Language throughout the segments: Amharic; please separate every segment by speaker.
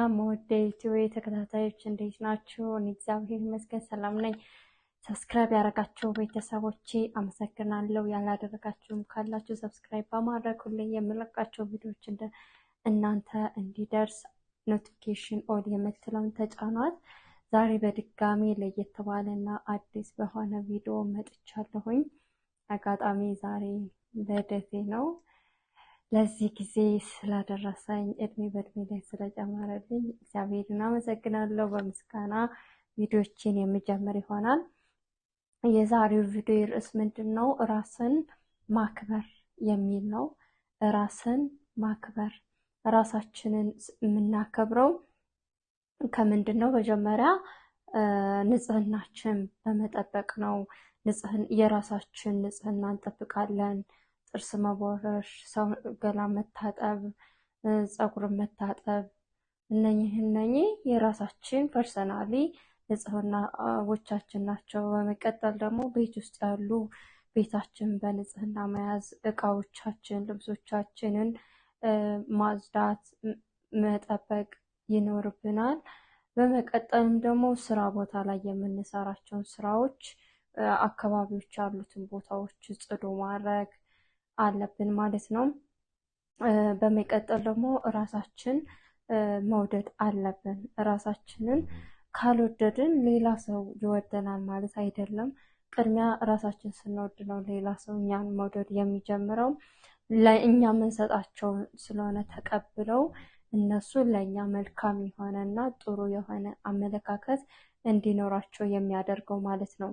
Speaker 1: ሰላም ውድ የዩቲዩብ ተከታታዮች እንዴት ናችሁ? እኔ እግዚአብሔር ይመስገን ሰላም ነኝ። Subscribe ያደረጋችሁ ቤተሰቦቼ አመሰግናለሁ። ያላደረጋችሁም ካላችሁ subscribe በማድረግ ሁሌ የምለቃቸው ቪዲዮዎች እንደ እናንተ እንዲደርስ notification all የምትለውን ተጫኗት። ዛሬ በድጋሚ ለየት ባለና አዲስ በሆነ ቪዲዮ መጥቻለሁኝ። አጋጣሚ ዛሬ ልደቴ ነው። ለዚህ ጊዜ ስላደረሰኝ እድሜ በእድሜ ላይ ስለጨመረልኝ እግዚአብሔርን አመሰግናለሁ። በምስጋና ቪዲዮችን የምጀምር ይሆናል። የዛሬው ቪዲዮ ርዕስ ምንድን ነው? ራስን ማክበር የሚል ነው። ራስን ማክበር፣ ራሳችንን የምናከብረው ከምንድን ነው? መጀመሪያ ንጽህናችን በመጠበቅ ነው። የራሳችን ንጽህና እንጠብቃለን። ጥርስ መቦረሽ፣ ሰው ገላ መታጠብ፣ ፀጉርን መታጠብ፣ እነኚህ የራሳችን personally ንጽህናዎቻችን ናቸው። በመቀጠል ደግሞ ቤት ውስጥ ያሉ ቤታችን በንጽህና መያዝ፣ እቃዎቻችን፣ ልብሶቻችንን ማጽዳት፣ መጠበቅ ይኖርብናል። በመቀጠልም ደግሞ ስራ ቦታ ላይ የምንሰራቸውን ስራዎች፣ አካባቢዎች ያሉትን ቦታዎች ጽዱ ማድረግ አለብን ማለት ነው። በመቀጠል ደግሞ ራሳችን መውደድ አለብን። ራሳችንን ካልወደድን ሌላ ሰው ይወደናል ማለት አይደለም። ቅድሚያ ራሳችን ስንወድ ነው ሌላ ሰው እኛን መውደድ የሚጀምረው። ለእኛ የምንሰጣቸው ስለሆነ ተቀብለው እነሱ ለእኛ መልካም የሆነ እና ጥሩ የሆነ አመለካከት እንዲኖራቸው የሚያደርገው ማለት ነው።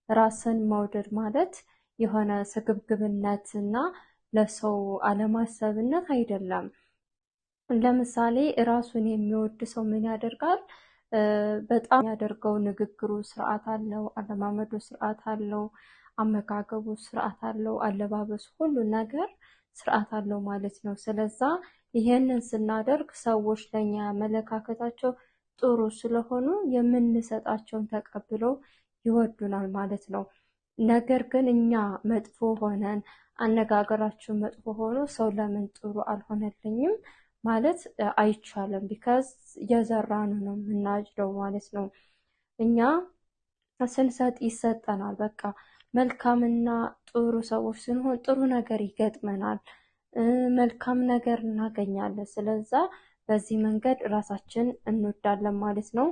Speaker 1: ራስን መውደድ ማለት የሆነ ስግብግብነት እና ለሰው አለማሰብነት አይደለም። ለምሳሌ ራሱን የሚወድ ሰው ምን ያደርጋል? በጣም ያደርገው ንግግሩ ስርዓት አለው፣ አለማመዱ ስርዓት አለው፣ አመጋገቡ ስርዓት አለው፣ አለባበሱ፣ ሁሉ ነገር ስርዓት አለው ማለት ነው። ስለዛ ይሄንን ስናደርግ ሰዎች ለኛ አመለካከታቸው ጥሩ ስለሆኑ የምንሰጣቸውን ተቀብለው ይወዱናል ማለት ነው። ነገር ግን እኛ መጥፎ ሆነን አነጋገራችን መጥፎ ሆኖ ሰው ለምን ጥሩ አልሆነልኝም ማለት አይቻልም። Because የዘራን ነው የምናጭደው ማለት ነው። እኛ ስንሰጥ ይሰጠናል። በቃ መልካምና ጥሩ ሰዎች ስንሆን ጥሩ ነገር ይገጥመናል፣ መልካም ነገር እናገኛለን። ስለዛ በዚህ መንገድ ራሳችን እንወዳለን ማለት ነው።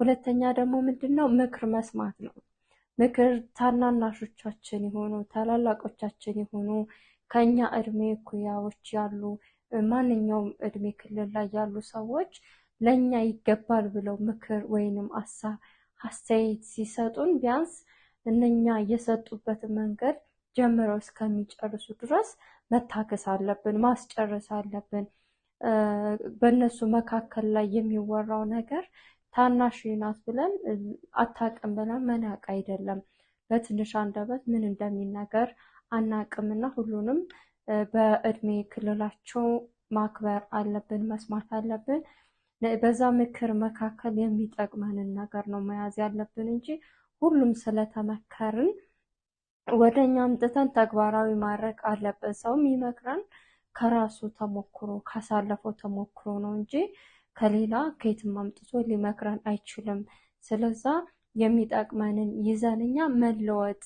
Speaker 1: ሁለተኛ ደግሞ ምንድን ነው? ምክር መስማት ነው። ምክር ታናናሾቻችን የሆኑ፣ ታላላቆቻችን የሆኑ፣ ከኛ እድሜ እኩያዎች ያሉ፣ ማንኛውም እድሜ ክልል ላይ ያሉ ሰዎች ለእኛ ይገባል ብለው ምክር ወይንም አስተያየት ሲሰጡን ቢያንስ እነኛ የሰጡበትን መንገድ ጀምረው እስከሚጨርሱ ድረስ መታገስ አለብን፣ ማስጨረስ አለብን። በእነሱ መካከል ላይ የሚወራው ነገር ታናሽ ናት ብለን አታውቅም ብለን መናቅ አይደለም። በትንሽ አንደበት ምን እንደሚነገር አናቅምና ሁሉንም በእድሜ ክልላቸው ማክበር አለብን፣ መስማት አለብን። በዛ ምክር መካከል የሚጠቅመንን ነገር ነው መያዝ ያለብን እንጂ ሁሉም ስለተመከርን ወደ እኛ አምጥተን ተግባራዊ ማድረግ አለብን። ሰው የሚመክረን ከራሱ ተሞክሮ፣ ካሳለፈው ተሞክሮ ነው እንጂ ከሌላ ከየትም አምጥቶ ሊመክረን አይችልም። ስለዛ የሚጠቅመንን ይዘን እኛ መለወጥ፣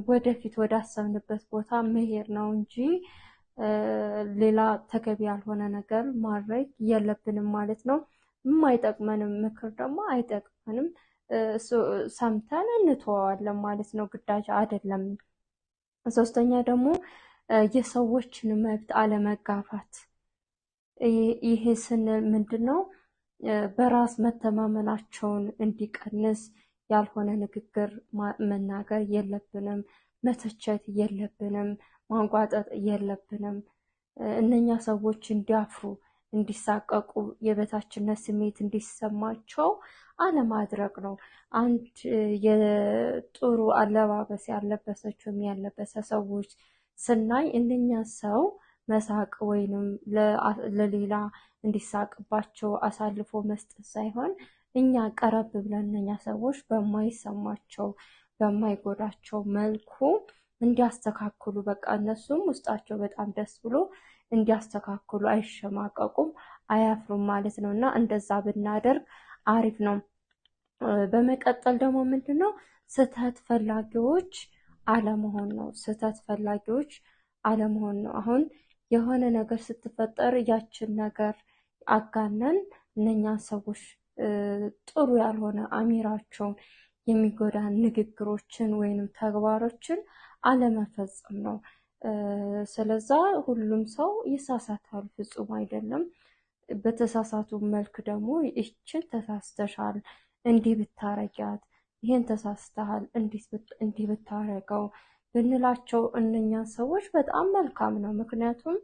Speaker 1: ወደፊት ወዳሰብንበት ቦታ መሄድ ነው እንጂ ሌላ ተገቢ ያልሆነ ነገር ማድረግ የለብንም ማለት ነው። የማይጠቅመንም ምክር ደግሞ አይጠቅመንም፣ ሰምተን እንተወዋለን ማለት ነው። ግዳጅ አይደለም። ሶስተኛ ደግሞ የሰዎችን መብት አለመጋፋት። ይሄ ስንል ምንድን ነው? በራስ መተማመናቸውን እንዲቀንስ ያልሆነ ንግግር መናገር የለብንም፣ መተቸት የለብንም፣ ማንጓጠጥ የለብንም። እነኛ ሰዎች እንዲያፍሩ፣ እንዲሳቀቁ፣ የበታችነት ስሜት እንዲሰማቸው አለማድረግ ነው። አንድ የጥሩ አለባበስ ያለበሰች ወይም ያለበሰ ሰዎች ስናይ እነኛ ሰው መሳቅ ወይንም ለሌላ እንዲሳቅባቸው አሳልፎ መስጠት ሳይሆን እኛ ቀረብ ብለን እነኛ ሰዎች በማይሰማቸው፣ በማይጎዳቸው መልኩ እንዲያስተካክሉ፣ በቃ እነሱም ውስጣቸው በጣም ደስ ብሎ እንዲያስተካክሉ፣ አይሸማቀቁም፣ አያፍሩም ማለት ነው። እና እንደዛ ብናደርግ አሪፍ ነው። በመቀጠል ደግሞ ምንድን ነው ስህተት ፈላጊዎች አለመሆን ነው። ስህተት ፈላጊዎች አለመሆን ነው። አሁን የሆነ ነገር ስትፈጠር ያችን ነገር አጋነን እነኛን ሰዎች ጥሩ ያልሆነ አሚራቸውን የሚጎዳ ንግግሮችን ወይንም ተግባሮችን አለመፈጸም ነው። ስለዛ ሁሉም ሰው ይሳሳታል፣ ፍጹም አይደለም። በተሳሳቱ መልክ ደግሞ ይችን ተሳስተሻል፣ እንዲህ ብታረጊያት፣ ይህን ተሳስተሃል፣ እንዲህ ብታረገው ብንላቸው እነኛን ሰዎች በጣም መልካም ነው። ምክንያቱም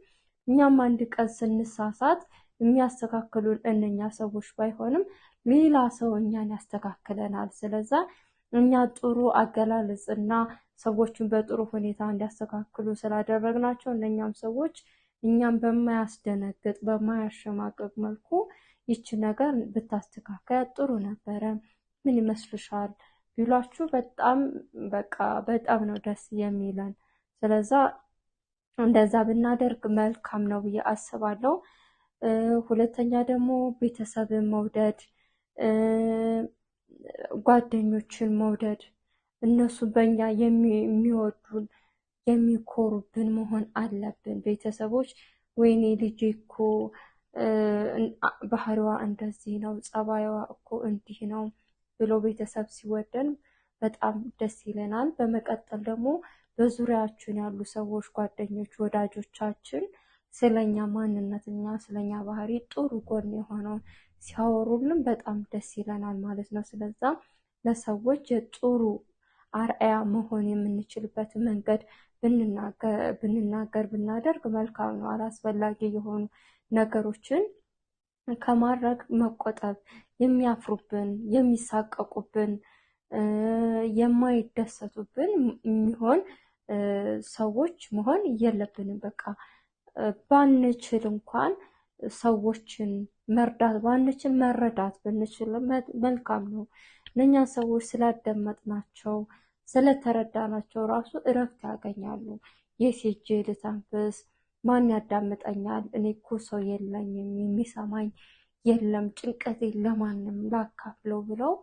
Speaker 1: እኛም አንድ ቀን ስንሳሳት የሚያስተካክሉን እነኛ ሰዎች ባይሆንም ሌላ ሰው እኛን ያስተካክለናል። ስለዛ እኛ ጥሩ አገላለጽና ሰዎችን በጥሩ ሁኔታ እንዲያስተካክሉ ስላደረግናቸው እነኛም ሰዎች እኛም በማያስደነግጥ በማያሸማቅቅ መልኩ ይቺ ነገር ብታስተካከያ ጥሩ ነበረ፣ ምን ይመስልሻል ቢሏችሁ በጣም በቃ በጣም ነው ደስ የሚለን። ስለዛ እንደዛ ብናደርግ መልካም ነው ብዬ አስባለሁ። ሁለተኛ ደግሞ ቤተሰብን መውደድ፣ ጓደኞችን መውደድ፣ እነሱ በእኛ የሚወዱን የሚኮሩብን መሆን አለብን። ቤተሰቦች ወይኔ ልጄ እኮ ባህሪዋ እንደዚህ ነው፣ ጸባይዋ እኮ እንዲህ ነው ብሎ ቤተሰብ ሲወደን በጣም ደስ ይለናል። በመቀጠል ደግሞ በዙሪያችን ያሉ ሰዎች፣ ጓደኞች፣ ወዳጆቻችን ስለኛ ማንነትና ስለኛ ባህሪ ጥሩ ጎን የሆነውን ሲያወሩልን በጣም ደስ ይለናል ማለት ነው። ስለዛ ለሰዎች የጥሩ አርአያ መሆን የምንችልበት መንገድ ብንናገር ብናደርግ መልካም ነው። አላስፈላጊ የሆኑ ነገሮችን ከማድረግ መቆጠብ፣ የሚያፍሩብን፣ የሚሳቀቁብን፣ የማይደሰቱብን የሚሆን ሰዎች መሆን የለብንም። በቃ ባንችል እንኳን ሰዎችን መርዳት ባንችል መረዳት ብንችል መልካም ነው። እነኛ ሰዎች ስላዳመጥናቸው ስለተረዳናቸው ራሱ እረፍት ያገኛሉ። የት ሄጄ ልተንፍስ? ማን ያዳምጠኛል? እኔ እኮ ሰው የለኝም፣ የሚሰማኝ የለም፣ ጭንቀቴ ለማንም ላካፍለው ብለው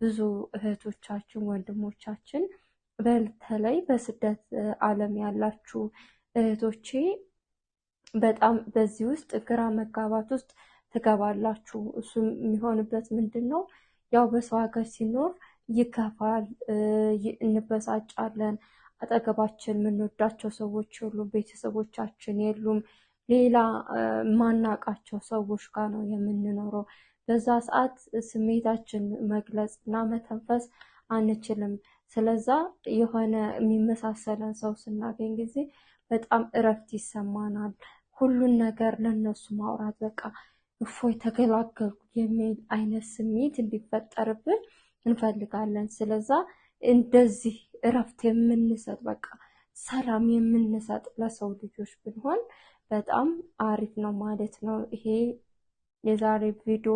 Speaker 1: ብዙ እህቶቻችን ወንድሞቻችን፣ በተለይ በስደት ዓለም ያላችሁ እህቶቼ በጣም በዚህ ውስጥ ግራ መጋባት ውስጥ ትገባላችሁ። እሱም የሚሆንበት ምንድን ነው? ያው በሰው ሀገር ሲኖር ይከፋል፣ እንበሳጫለን። አጠገባችን የምንወዳቸው ሰዎች የሉም፣ ቤተሰቦቻችን የሉም፣ ሌላ ማናቃቸው ሰዎች ጋር ነው የምንኖረው። በዛ ሰዓት ስሜታችን መግለጽ እና መተንፈስ አንችልም። ስለዛ የሆነ የሚመሳሰለን ሰው ስናገኝ ጊዜ በጣም እረፍት ይሰማናል። ሁሉን ነገር ለነሱ ማውራት በቃ እፎይ ተገላገልኩ የሚል አይነት ስሜት እንዲፈጠርብን እንፈልጋለን። ስለዛ እንደዚህ እረፍት የምንሰጥ በቃ ሰላም የምንሰጥ ለሰው ልጆች ብንሆን በጣም አሪፍ ነው ማለት ነው። ይሄ የዛሬ ቪዲዮ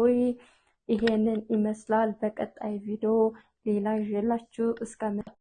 Speaker 1: ይሄንን ይመስላል። በቀጣይ ቪዲዮ ሌላ ይዤላችሁ እስከ